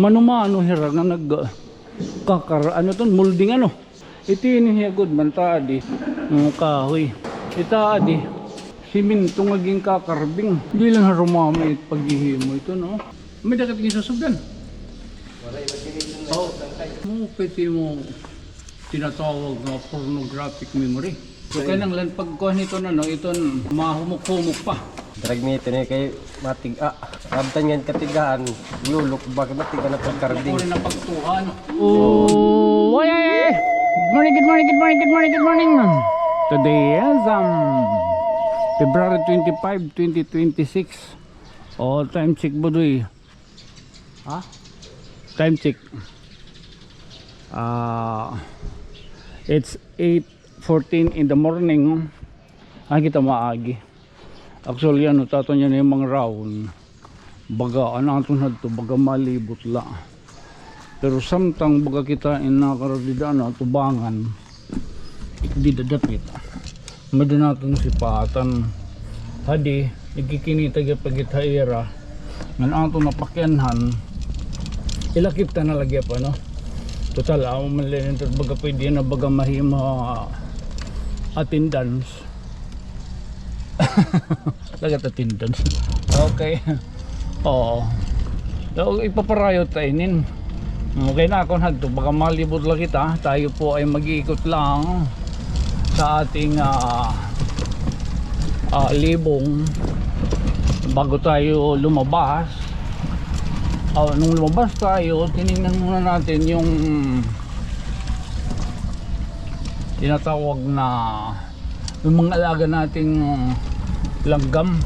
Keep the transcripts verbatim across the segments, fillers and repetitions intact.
Manumano hira nga nagkakar-, ano ton, molding ano. Iti ini hiya gud man, taadi. Mga kahoy. Itaadi. Siminto nga ginkakarbing. Diri la harumamay it paghihimo ito, no? May dagat ginsusugdan. Waray, ba't ginisusunod? Oh, mo pwede mo tinatawag nga pornographic memory. So, kinahanglan pagkuha nito na, no, iton mahumok-humok pa. Drag nito ni kay matig-a. Abtan nga katig-an, lulok ba, matig-a na pagkarding. Puri na pagtuha, no? Oh, ay, ay, ay. Good morning, good morning, good morning, good morning, good morning. Today is, um, February twenty-five, twenty twenty-six. Oh, time check, Budoy. Ha? Time check. Ah, it's eight fourteen in the morning. Ay, kita maagi. Actually, ano, taton niya na yung mga round. Baga, ano, aton hadto, baga malibot la. Pero samtang baga kita in nakaradida na tubangan. Dida dapit. May-ada naton sipatan. Hadi, ikikinita gihap gihap ha ira. Ngan aton napakianhan. Ilakip ta na la gihap, no? Total, amo man la ini, baga pwede na, baga mahimo attendance. Lagat attendance. Okay. Oo. So, ipaparayo ta inin. Okay na, kung hadto, baka malibot la kita. Tayo po ay mag-iikot lang sa ating, ah, ah, libong bago tayo lumabas. Ah, nung lumabas tayo, tiningnan muna natin yung tinatawag na yung mga alaga nating langgam.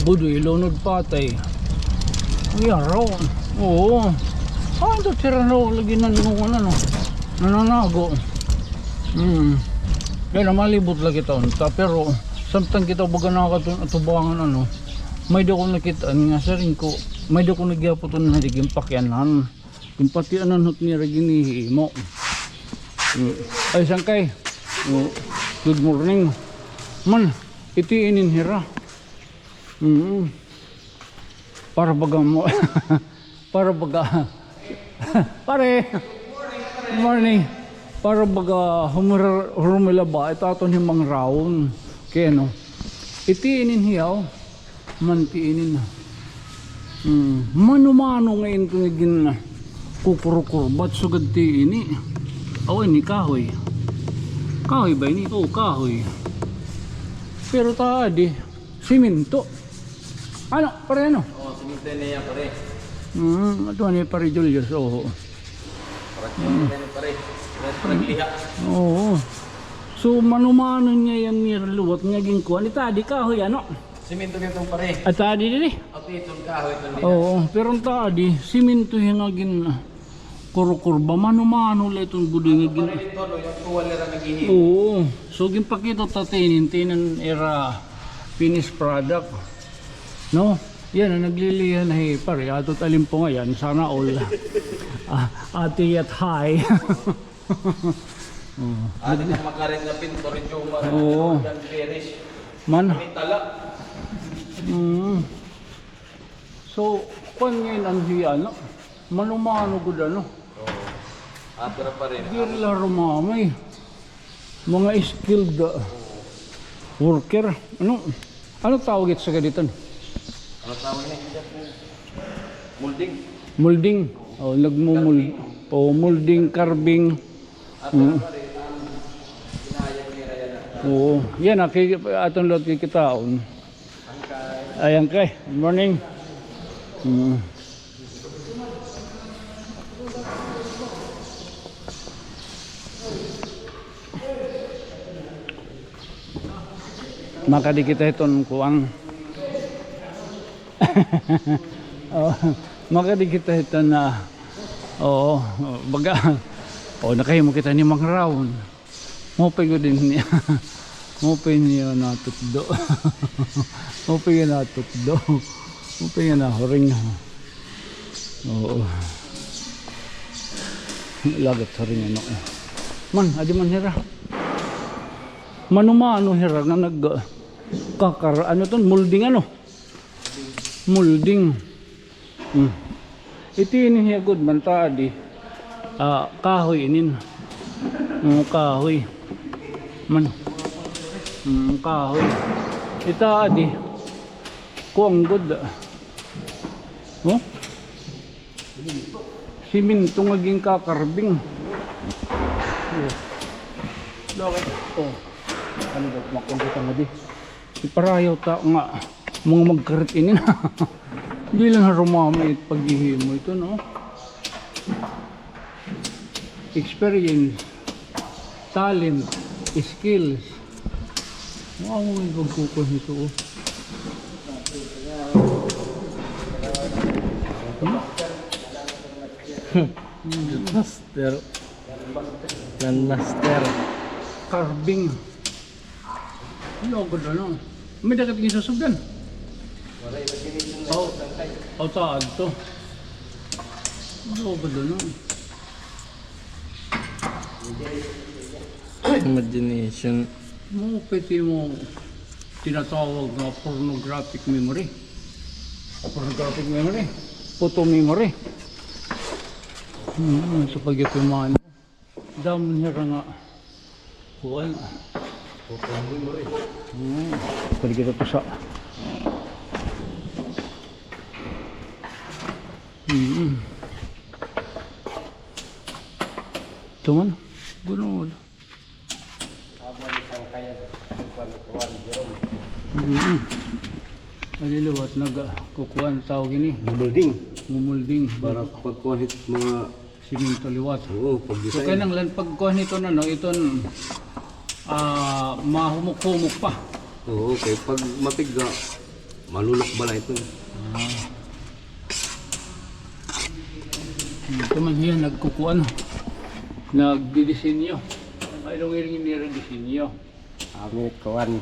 Budoy, lunod patay. Ang yaraw. Oo. Ah, ito, tira na, lagi na nung ano, nananago. Hmm. Kaya na malibot lagi taon ta, pero samtang kita baga nakatubangan, ano, may-ada ko nakit-an nga siring ko, may-ada ko nagyaputon na naging pakianan. Yung pati anan hot nira ginihimo. Mm. Ay, sangkay. Oh, good morning. Man, iti inin hira. Mm. Para baga mo. Para baga. Pare. Good morning. Para baga humir-, humira la ba. Ito aton himang round. Kaya no. Iti inin hiyaw. Man ti ini na. Hmm. Mano-mano nga ito nga ginkukurukurbat sugad ti ini. Aw, ini kahoy. Kahoy ba ini? Oo, kahoy. Pero taadi, siminto. Ano, pare, ano? Oo, siminto niya, pare. Hmm, ito ni pare Julius, oo. Pare, pare, pare. Pare, pare, liha. Oo. So, mano-mano niya yan niya luwat nga ginkuha. Itaadi kahoy, ano? Siminto niya itong pare. At adi diri? At itong kahoy, itong diri. Oo, pero ang taadi, siminto hiya nga ginkurukurba, mano-mano la iton budoy nga gin- Pare, ito, no, yung tuwal nila naghihiwa. Oo. So, ginpakita ta tinin, tinin ira finished product. No? Yan, ang nagliliha na hi pare. Ato talimpo ngayon, sana all. Ah, ate yat high. Oo. Adi na makarit nga pintor, yung man, Oo. Ang bearish. Man. May tala. Mm. So, kuan ngayon an hiya, no? Mano-mano gud, ano? Oo. Ah, pero pare, diri la harumamay. Mga skilled, uh, worker. Ano? Ano tawag ito sa kaditon? Ano tawag niya? Molding. Molding. Oh, nagmumul-, carving. Oh, molding, carving. Mm. Oo. Yan, ah, kay, aton liwat kikitaon. Ayan kay. Good morning. Mm. Makadi kita hiton kuan. Oh, makadi kita hiton na, oo, baga. Oh, nakahimo kita ni Mang Raon. Maupay gud ini. Maupay niya natutdo. Maupay nga natutdo. Maupay nga nahuring. Oo. Lagat huring, ano. Man, adi man hira. Mano-mano hira nga nagkakar-, ano ton, molding, ano? Molding. Hmm. Iti ini hiya gud man, taa di. Ah, kahoy inin. Mm, kahoy. Man. Mm, kahoy. Ita di. Kuan gud. Oh? Siminto nga ginkakarbing. Oh. Oh. Ano ba, makunta nga di. Iparayaw ta nga mga magkarit ini na. Di la harumamay it paghihimo ito, no? Experience, talent, skills. Wow, may pagkukuha nito, oh. Hmm? Master. Landmaster. Carving. Lugod, ano? May dagat gisusugdan. Waray ba sini? Aw, aw, taad to. Lugod, ano? Imagination. Mo, pwede mo tinatawag nga pornographic memory. Pornographic memory. Photo memory. Hmm, sa pagyakiman. Damo niya ra nga kuan. Kukuan mo rin. Hmm. Pwede kita to sa. Hmm. Ito man. Gunod. Hmm. Ano liwat nagkukuan tawag ini? Mumolding. Mumolding. Para pagkuan hit mga Siminto liwat. Oo, pag-design. So, kinahanglan pagkuan hito na, no, iton, ah, mahumok-humok pa. Oo, kay pag mapigga, malulok bala ito. Ah. Ito man hiya, nagkukuan, nagdidisenyo. Ay, nung iring nira disenyo. Kami kuan.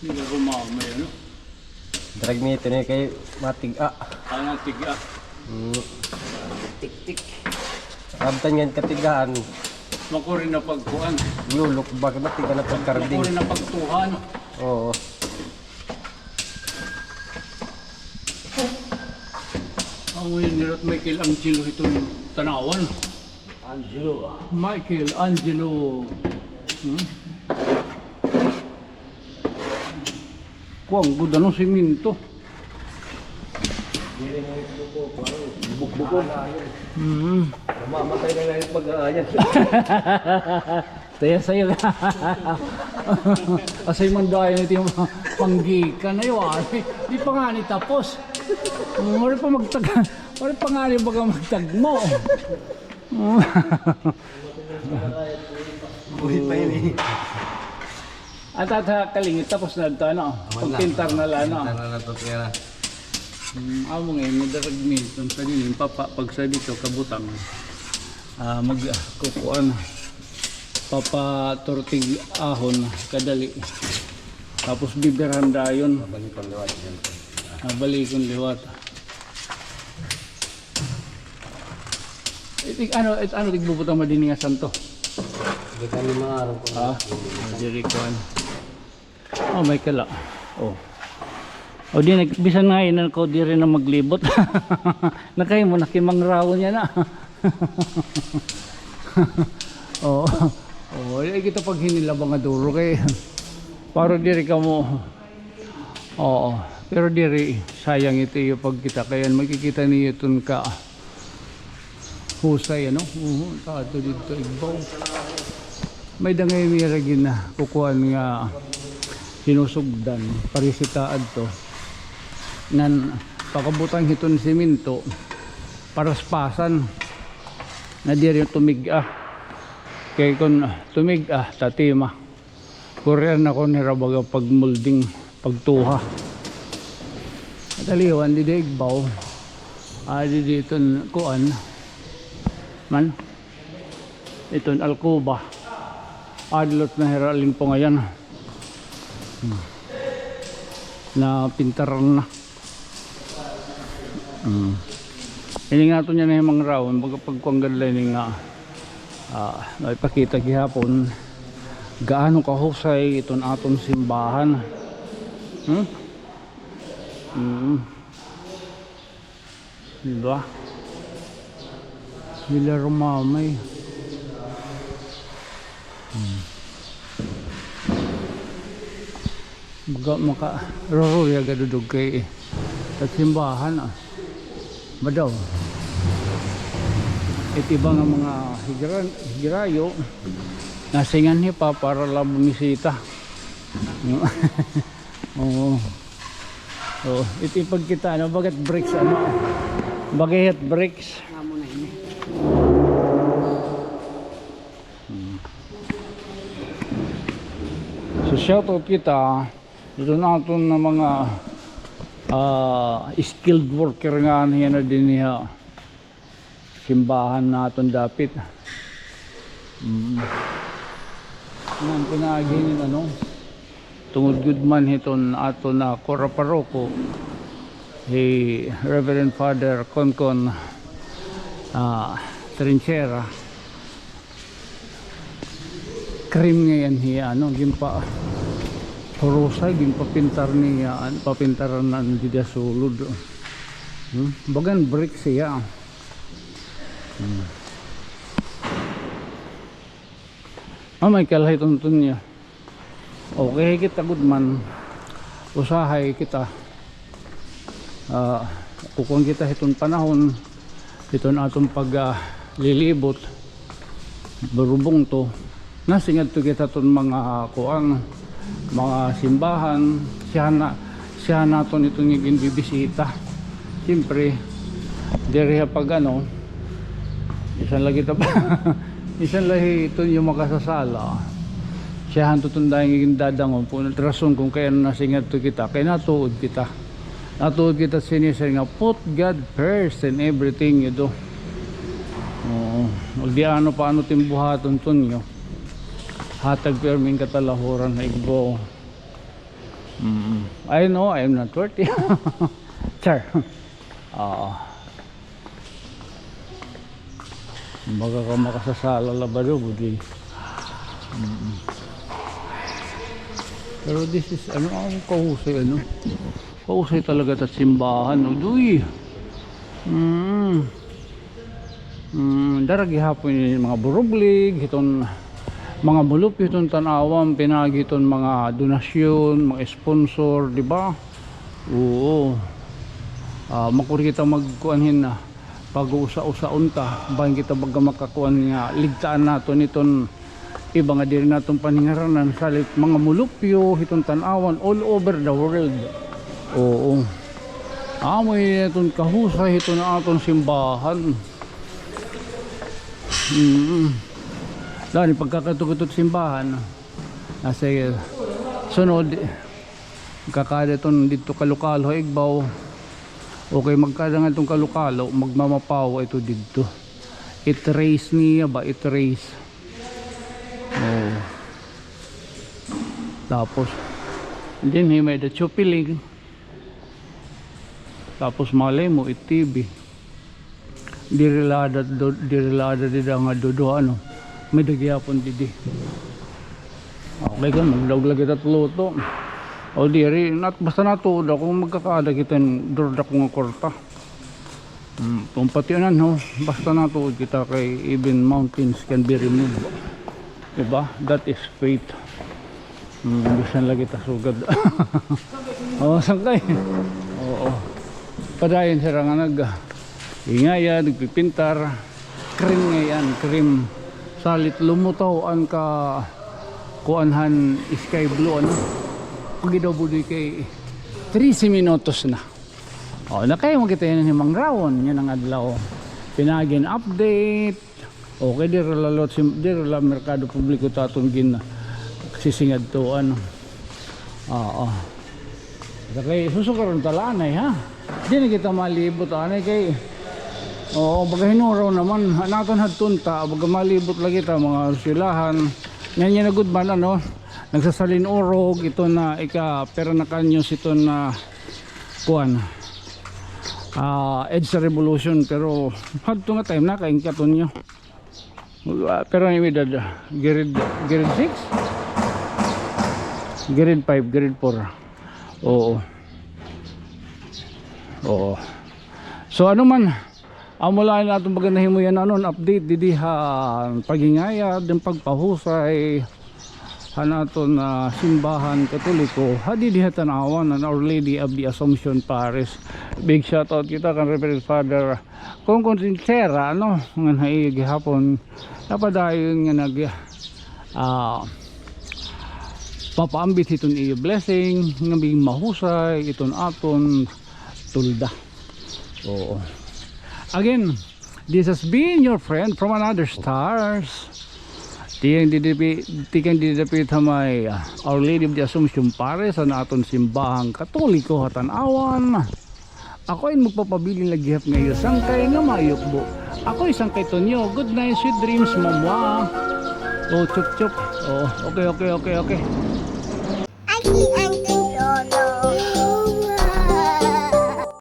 Nila rumamay, ano? Drag mi ito na kay matig-a. Ano, tig-a? Mm. Tik-tik. Abtan nga katigaan. Makuri na pagkuan. Lulok, bakit matig-a na pagkarding? Makuri na pagtuhan. Oo. Ang ngayon nila Michelangelo itong tanawan. Angelo. Michelangelo. Hmm? Kuan gud, ano, siminto. Bukbukon. Hmm. Mamamatay na lang yung pag-aayan. Taya sayo. Asay man dayon ito yung panggikan na yun, ah. Di pa nga ni tapos. Wala pa magtag-, wala pa nga ni baga magtagmo. Buhay pa yun eh. At, at ha, kalingit, tapos na ito, ano? Wala. Pagpintar na lang, ano? Pintar na lang ito, pera. Hmm, amo nga, yung nadarag mi, itong sa dito, yung papa, pag sa dito, kabutang. Ah, mag, ah, kukuan. Papaturtig ahon, kadali. Tapos bibirhan dayon. Babalik ang liwat dyan. Ah, balik ang liwat. It, it, ano, it, ano, tigbubutang madini nga santo? Hindi kami maaram kung ah, ano. Diri kuan. Oh, may kala. Oh. O di, nag-, bisan nga inan ko, diri na maglibot. Nakahimo na, kimangraw niya na. Oh. Oh, ay kita paghinilaba nga duro kay para diri kamo. Oo, pero diri, sayang ito iyo pagkita. Kaya makikita niyo iton kahusay, ano? Oo, tato dito, igbaw. May dangay mira gina, kukuan nga sinusugdan, parisita adto. Ngan pakabutang hiton siminto, paraspasan. Na diri tumig-a. Kay kun tumig-a, tatima. Korean ako nira baga pagmolding, pagtuha. At aliwan, didi igbaw. Ah, didi iton kuan. Man. Iton alcoba. Adlot na hira lingpungayan. Hmm. Na pintaran na. Mm. Ini nga aton niya na himangrawon, baga pagkuan gad la ini nga, ah, maipakita gihapon gaano kahusay iton aton simbahan. Hmm? Mm. Diba? Sila rumamay. Hmm. Baga maka-, rururi agad dudog kay, eh, at simbahan, ah. Badaw. It iba nga mga higra-, higrayo, nasingan hi pa para la bumisita. Oo. Oo. Iti pagkita, ano, bagat bricks, ano? Bagat bricks. Amo na ini. Hmm. So, shout out kita. Ito na aton na mga, ah, skilled worker nga niya na din niya. Simbahan naton dapit. Mm. Ngan pinaagi nin ano, tungod gud man hiton aton na Cora Paroko, hi Reverend Father Concon, ah, Trinchera. Cream ngay-an hiya, ano, ginpa-, hurusay, ginpapintar niya, an-, papintaran na dida sulod. Hmm? Bagan brick siya. Hmm. Ah, may kalhay tuntun niya. Okay, kita gud man. Usahay kita. Ah, kukuan kita hiton panahon, hiton aton pag, ah, lilibot, burubong to. Nasingadto kita ton mga kuan, mga simbahan, siya na, siya naton ito nga ginbibisita. Siyempre, diri ha pag ano, isan lagi ta, isan lagi ito yung makasasala. Siya han tutunday nga gindadangon po, rason kung kaya nasingadto kita, kaya natuod kita. Natuod kita sini, sir, nga put God first in everything you do. Oo. Ug di ano pa ano timbuhaton tunyo. Hatag perming katalahuran na igbo. Mm. I know I am not worthy. Char. Oo. Baga ka makasasala la ba do, budi. Mm. Pero this is, ano, ang kahusay, ano? Kahusay talaga ta simbahan, no? Duy. Mm. Mm, dara gihapon yung mga burublig, hiton mga mulupyo, hiton tan-awan, pinagi hiton mga donasyon, mga sponsor, di ba? Oo. Ah, makuri kita magkuan hin na. Pag-usa-usaon ta, bahin kita baga makakuan nga ligtaan naton iton iba nga diri naton paningaranan, salit mga mulupyo, hiton tan-awan, all over the world. Oo. Amo ini aton kahusay, hiton aton simbahan. Mm. Dani pagkakatugot simbahan. Ah, sige. Sunod. Kakada iton didto kalokalo ha igbaw. Okay, magkada nga iton kalokalo, magmamapaw ito didto. It-race niya ba? It-race. Oh. Tapos, dinhi may-ada chupiling. Tapos, malay mo, it-T V. Diri la ada, do-, diri la ada dida nga duduha, ano. May-ada gihapon didi. Okay, kon magdaog la kita luto. O diri, nat-, basta natuod ako, magkakaada kita hin durudak nga kwarta. Hmm, kon pati anan, ho, basta natuod kita kay even mountains can be removed. Diba? That is faith. Hmm, bisan lagi ta sugad. Oh, sangkay. Oo. Padayon sira nga nag-, ingaya, nagpipintar. Cream ngay-an, cream. Salit lumutaw an ka-, kuan han sky blue, ano? Pagi daw budoy kay trese minutos na. Oh, nakay mo kita yan ni Mang Rawon, yan ang adlaw. Pinagin update. Okay, diri la lot sim-, diri la merkado publiko ta aton gin-, sisingadtuan. Oo. Sa kay susukaron ta la anay, ha? Di na kita malibot anay kay, oo, baga hinuraw naman. An aton hadton ta, baga malibot la kita, mga silahan. Ngan yana gud man, ano, nagsasalin-urog, ito na ika, pera na kanyo, ito na, kuan, ah, EDSA Revolution, pero hadto nga time, nakaingkaton nyo. Ah, pero ang edad, ah, grade, grade six? Grade five, grade four. Oo. Oo. So, ano man, amo la ini aton baga nahimo yana, ano, update didi ha paghingayad, den pagpahusay han aton, ah, simbahan Katoliko ha didi ha Tanauan, an Our Lady of the Assumption Parish. Big shoutout kita kan Reverend Father Kong Kong Sincera, ano, ngan ha iya gihapon napadayon nga nag, ah, papaambit hiton iya blessing nga magin mahusay iton aton tolda. Oo. Again, this has been your friend from another stars. Tikang didi pi-, tikang didi dapit ha may, ah, Our Lady of the Assumption Parish, an aton simbahang Katoliko ha Tanauan. Ako in magpapabilin la gihap nga iyo sangkay nga mayukbo. Ako in sangkay Tonyo. Good night, sweet dreams, mamwa. Oh, chup chup. Oh, okay, okay, okay, okay.